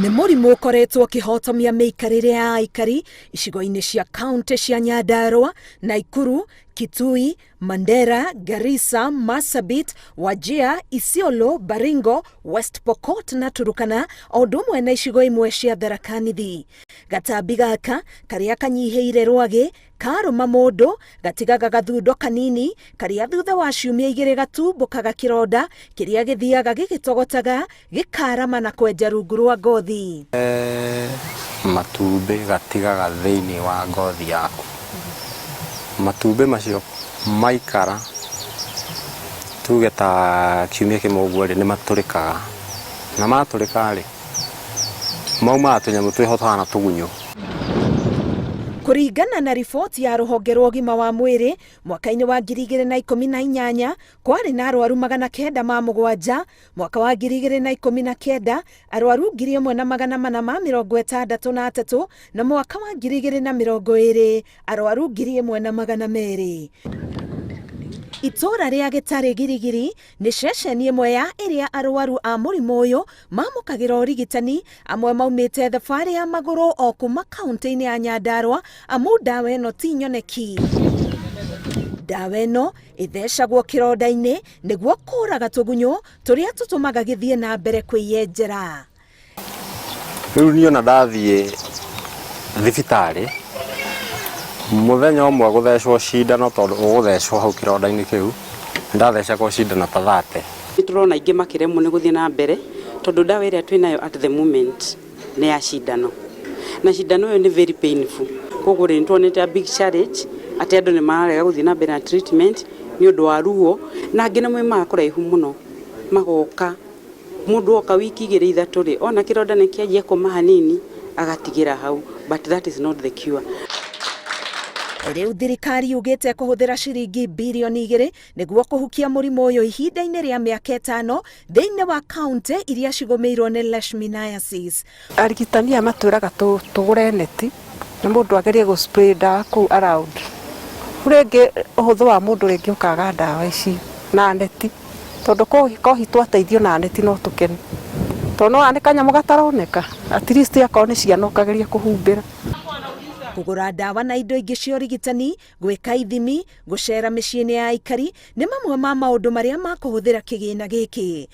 Nĩ mũrimũ ũkoretwo ũkĩhotomia mĩikarĩre ya aikari icigo-inĩ cia kaunti cia Nyandarua, Naikuru, Kitui, Mandera, Garissa, Marsabit, Wajir, Isiolo, Baringo, West Pokot na Turukana o ũndũ ũmwe na icigo imwe cia Tharaka Nithi. Gatambi gaka karĩa kanyihĩire rwagĩ karũma mũndũ gatigaga gathundo kanini karĩa thutha wa ciumia igĩrĩ gatumbũkaga kĩronda kĩrĩa gĩthiaga gĩgĩtogotaga gĩkarama na kwenja rungu rwa ngothi. Matumbĩ gatigaga thĩinĩ wa ngothi yaku. Matumbĩ macio maikara tuge ta kiumia kĩmwe ũguo rĩ, nĩ matũrĩkaga. Na matũrĩka rĩ, maumaga tũnyamũ twĩho tũhana tũgunyũ. Kũringana na riboti ya rũhonge rwa ũgima wa mwĩrĩ, mwaka-inĩ wa 2018 kwarĩ na arwaru 907, mwaka wa 2019 arwaru 1463 na mwaka wa 2020 arwaru 1200. Itũũra rĩa Gĩtarĩ Girigiri nĩ ceceni ĩmwe ya ĩrĩa arwaru a mũrimũ ũyũ mamũkagĩra ũrigitani, amwe maumĩte thabarĩ ya magũrũ o kuma kaunti-inĩ ya Nyandarua amu ndawa ĩno ti nyoneki. Ndawa ĩno ĩthecagwo kĩronda-inĩ nĩguo kũraga tũgunyũ tũrĩa tũtũmaga gĩthiĩ na mbere kwĩyenjera. Rĩu niĩ ona ndathiĩ thibitarĩ mũthenya ũmwe gũthecwo cindano tondũ ũgũthecwo hau kĩronda-inĩ kĩu, ndathecagwo cindano ta thate. Nĩ tũrona aingĩ makĩremwo nĩ gũthiĩ na mbere tondũ ndawa ĩrĩa twĩnayo at the moment nĩ ya cindano na cindano ĩyo nĩ very painful koguo rĩ nĩ tuonete a big challenge atĩ andũ nĩ mararega gũthiĩ na mbere na treatment nĩ ũndũ wa ruo na angĩ nĩ maumaga kũraihu mũno magoka mũndũ oka wiki igĩrĩ ithatũ rĩ ona kĩronda nĩ kĩanjia kũma hanini agatigĩra hau, but that is not the cure. Rĩu thirikari yugĩte kũhũthĩra ciringi birioni igĩrĩ nĩguo kũhukia mũrimũ ũyũ ihinda-inĩ rĩa mĩaka ĩtano thĩinĩ wa kaunti iria cigũmĩirwo nĩ Leishmaniasis. Arigitani aya matwĩraga tũgũre neti na mũndũ agerie gũ spray ndawa kũu around. Rĩu rĩngĩ ũhũthũ wa mũndũ rĩngĩ ũkaga ndawa ici na neti tondũ kohi twateithio na neti no tũkene. Tondũ nĩwona nĩ kanyamũ gataroneka at least akorwo nĩ ciana ũkageria kũhumbĩra. Kũgũra ndawa na indo ingĩ cia ũrigitani, gwĩka ithimi, gũcera mĩciĩ-inĩ ya aikari nĩ mamwe ma maũndũ marĩa makũhũthĩra kĩgĩna gĩkĩ.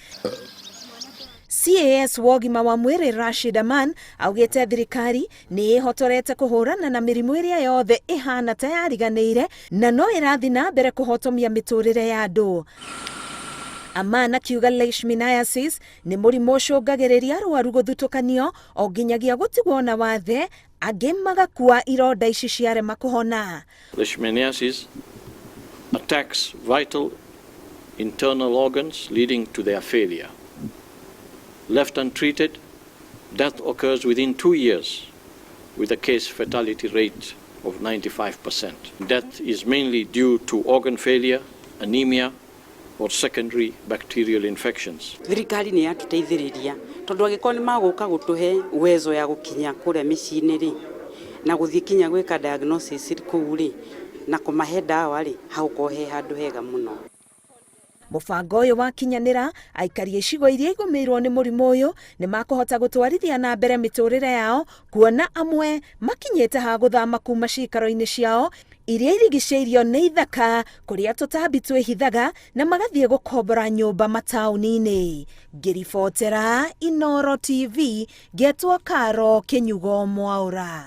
CAS wa ũgima wa mwĩrĩ Rashid Aman augĩte thirikari nĩ ĩhotorete kũhũrana na mĩrimũ ĩrĩa yothe ĩhana ta yariganĩire na no ĩrathiĩ na mbere kũhotomia mĩtũrĩre ya andũ. Aman akiuga Leishmaniasis nĩ mũrimũ ũcũngagĩrĩria arwaru gũthutũkanio o nginyagia gũtigwo na wathe, angĩ magakua ironda ici ciarema kũhona. Leishmaniasis attacks vital internal organs leading to their failure. Left untreated, death occurs within 2 years with a case fatality rate of 95%. Death is mainly due to organ failure, anemia, or secondary bacterial infections. Thirikari nĩ yatũteithĩrĩria tondũ angĩkorwo nĩ magũka gũtũhe uwezo ya gũkinya kũrĩa mĩciĩ-inĩ rĩ na gũthiĩ kinya gwĩka diagnosis kũu rĩ na kũmahe ndawa rĩ hagũkorwo he handũ hega mũno. Mũbango ũyũ wakinyanĩra, aikari a icigo iria igũmĩirwo nĩ mũrimũ ũyũ nĩ makũhota gũtwarithia na mbere mĩtũrĩre yao, kuona amwe makinyĩte ha gũthama kuma ciikaro-inĩ ciao iria irigicĩirio nĩ ithaka kũrĩa tũtambi twĩhithaga na magathiĩ gũkombora nyũmba mataũni-inĩ. Ngĩribotera Inooro TV, ngetwo Karo Kĩnyugo Mwaũra.